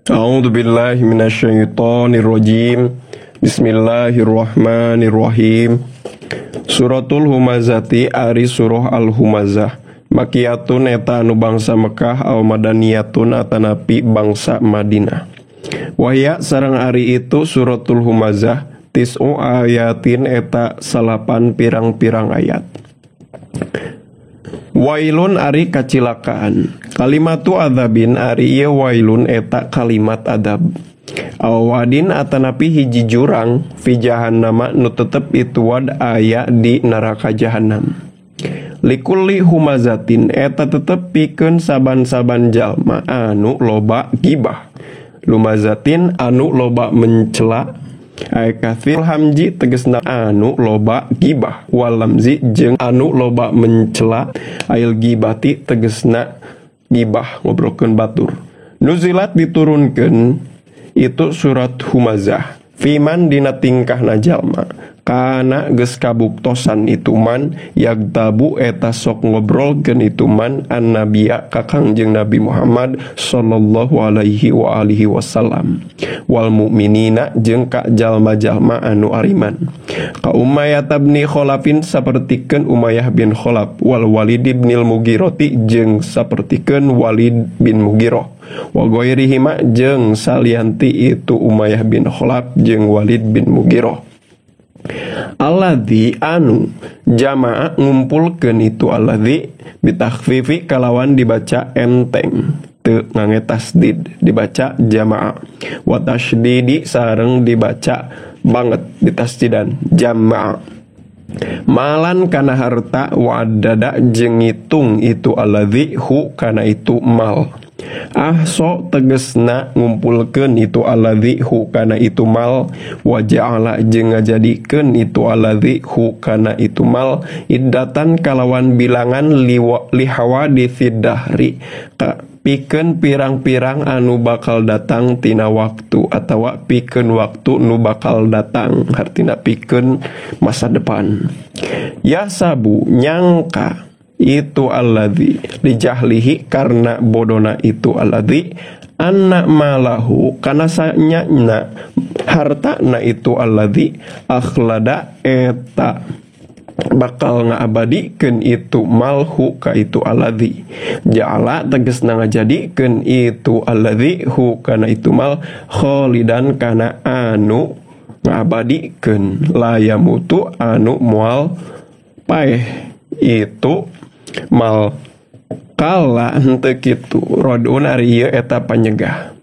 A'udzu billahi minasyaitonir rajim. Bismillahirrahmanirrahim. Suratul Humazati ari surah Al-Humazah. Makiyatun eta anu bangsa Mekah aw madaniyatun atanapi bangsa Madinah. Wahya sareng ari itu suratul Humazah tis'u ayatin eta salapan pirang-pirang ayat. Wailun ari kacilakaan. Kalimatu adzabin ari ieu wailun eta kalimat adab. Awadin atanapi hiji jurang fi jahannama nu tetep itu wad aya di neraka jahannam. Likulli humazatin eta tetep pikeun saban-saban jalma anu loba gibah. Lumazatin anu loba mencela. Ay kathir hamji tegesna anu loba gibah, walamzi jeung anu loba mencela, ail gibati tegesna gibah ngobrolkeun batur. Nuzilat diturunkeun itu surat Humazah. Fiman dina tingkahna jalma kana geus kabuktosan itu man yagtabu eta sok ngobrolkeun itu man annabia ka Kangjeng Nabi Muhammad sallallahu alaihi wa alihi wasallam wal mukminina jeung ka jalma-jalma anu ariman ka Umayyah bin Khalafin sapertikeun Umayyah bin Khalaf wal Walid bin Mughirah jeung sapertikeun Walid bin Mughirah wa ghairihima jeung salianti itu Umayyah bin Khalaf jeung Walid bin Mughirah. Alladzi anu jama'a ngumpulkeun itu alladzi bitakhfifi kalawan dibaca enteng teu ngange tasdid dibaca jama'a wa tasdidi sareng dibaca banget ditasdidan jama'a malan kana harta wa addada jeung ngitung itu alladzi hu kana itu mal. Ahso tegesna ngumpulkeun itu alladzi hu kana itu mal wa ja'ala jeung ngajadikeun itu alladzi hu kana itu mal iddatan kalawan bilangan lihawaditsid dahri ka pikeun pirang-pirang anu bakal datang tina waktu atawa pikeun waktu nu bakal datang hartina pikeun masa depan. Yasabu nyangka itu alladzi lijahlihi karena bodona itu alladzi anna malahu kana sanyana hartana itu alladzi akhlada eta bakal ngaabadikeun itu malhu ka itu alladzi ja'ala tegesna ngajadikeun itu alladzi hu kana itu mal khalidan kana anu ngaabadikeun la yamutu anu moal paeh itu mal kala henteu kitu rodun ari ieu eta panyegah.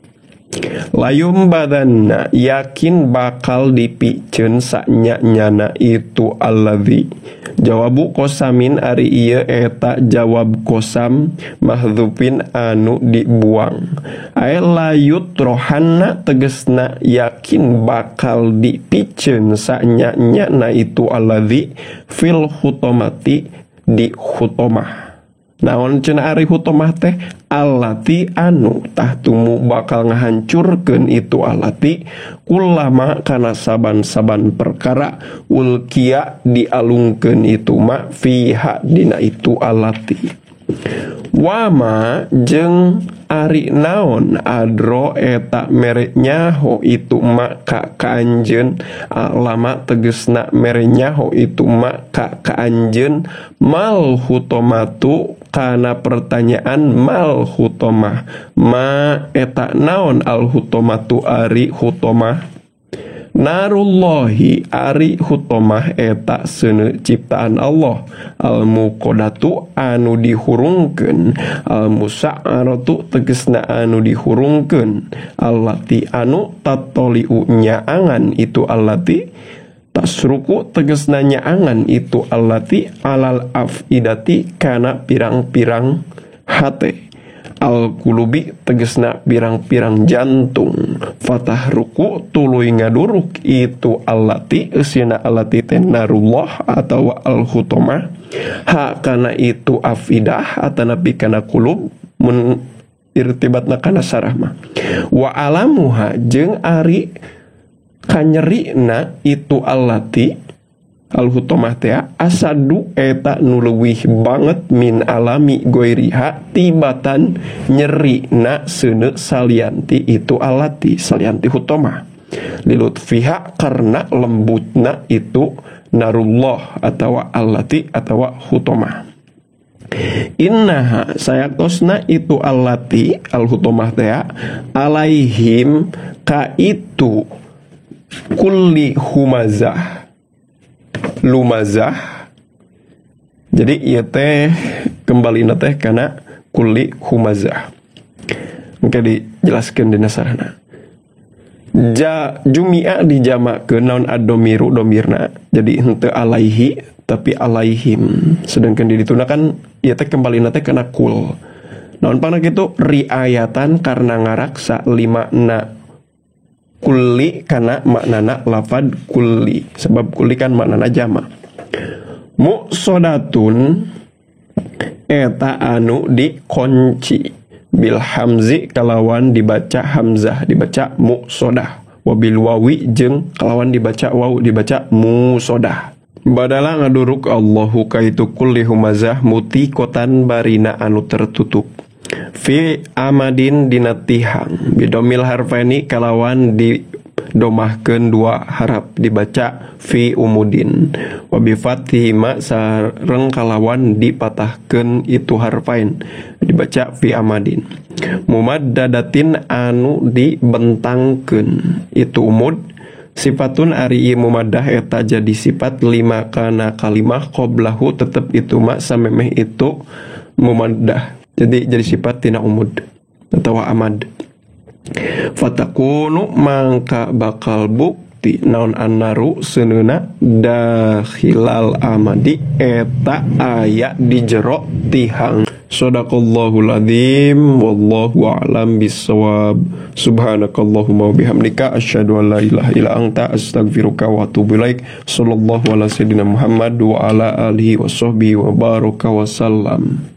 Layum badanna yakin bakal dipiceun sanya-nyana itu alladzi. Jawabu kosamin ari ieu eta jawab kosam mahdzufin anu dibuang. Ae layut rohanna tegesna yakin bakal dipiceun sanya-nyana itu alladzi fil hutomati di hutomah. Naon cenah ari hutomah teh allati anu tahtumu bakal ngahancurkeun itu allati kulama kana saban-saban perkara ulkia dialungkeun itu ma fiha dina itu allati. Wama jeung ari naon adro eta mere nyaho itu ma ka anjeun alama tegesna mere nyaho itu ma ka anjeun mal hutomatu kana pertanyaan mal hutomah ma eta naon al hutomatu ari hutomah narullahi ari hutomah eta seuneu ciptaan Allah al muqaddatu anu dihurungkeun al musa'aratu tegesna anu dihurungkeun allati anu tatoliu nyaangan itu allati tasruku tegesna nyaangan itu allati alal afidati kana pirang-pirang hate al-kulubi tegesna pirang-pirang jantung fatah ruku tuluy ngaduruk itu allati eusina allati teh narullah atau al-hutomah ha kana itu afidah atanapi kana kulub mun irtibatna kana sarah mah wa alamuha jeung ari kanyerina itu allati al-hutomah teh asadu eta nu leuwih banget min alami goiriha tibatan nyerina seuneu salianti itu alati salianti hutomah lilutfiha karena lembutna itu narullah atawa allati atawa hutomah. Innaha sayatosna itu allati al-hutomah teh alaihim ka itu kulli humazah lumazah. Jadi ieu teh kembalina teh kana kulli humazah. Engke dijelaskeun dina sarana. Ja jumi'a dijamakeun naon ad-domiru domirna. Jadi henteu alaihi tapi alaihim. Sedangkan di dituna kan ieu teh kembalina teh kana kul. Naon pangna kitu riayatan karena ngaraksa limana kulli kana maknana lafad kulli, sebab kulli kan maknana jama. Muqsodatun eta anu dikunci bil hamzi kalawan dibaca hamzah dibaca muqsodah, wabil wawi jeung kalawan dibaca waw dibaca musodah. Badala ngaduruk Allahu kaitu kulli humazah mutikotan barina anu tertutup fi amadin dina tihang bidomil harfaini kalawan didomahkeun dua harap dibaca fi umudin wa bi fathima sareng kalawan dipatahkeun itu harfain dibaca fi amadin mumaddadatin anu dibentangkeun itu umud sifatun ari ieu mumaddah eta jadi sifat lima kana kalimah qoblahu tetep itu ma samemeh itu mumaddah. Jadi sifat tina umud atau amad. Fatakunu mangka bakal bukti naon annaru seuneuna dakhilal amadi eta aya di jero tihang. Shadaqallahul azim wallahu a'lam bissawab. Subhanakallahumma wa bihamdika asyhadu an la ilaha illa anta astaghfiruka wa atubu ilaik. Sallallahu ala sayyidina Muhammad wa ala alihi wa sahbihi wa baraka wa sallam.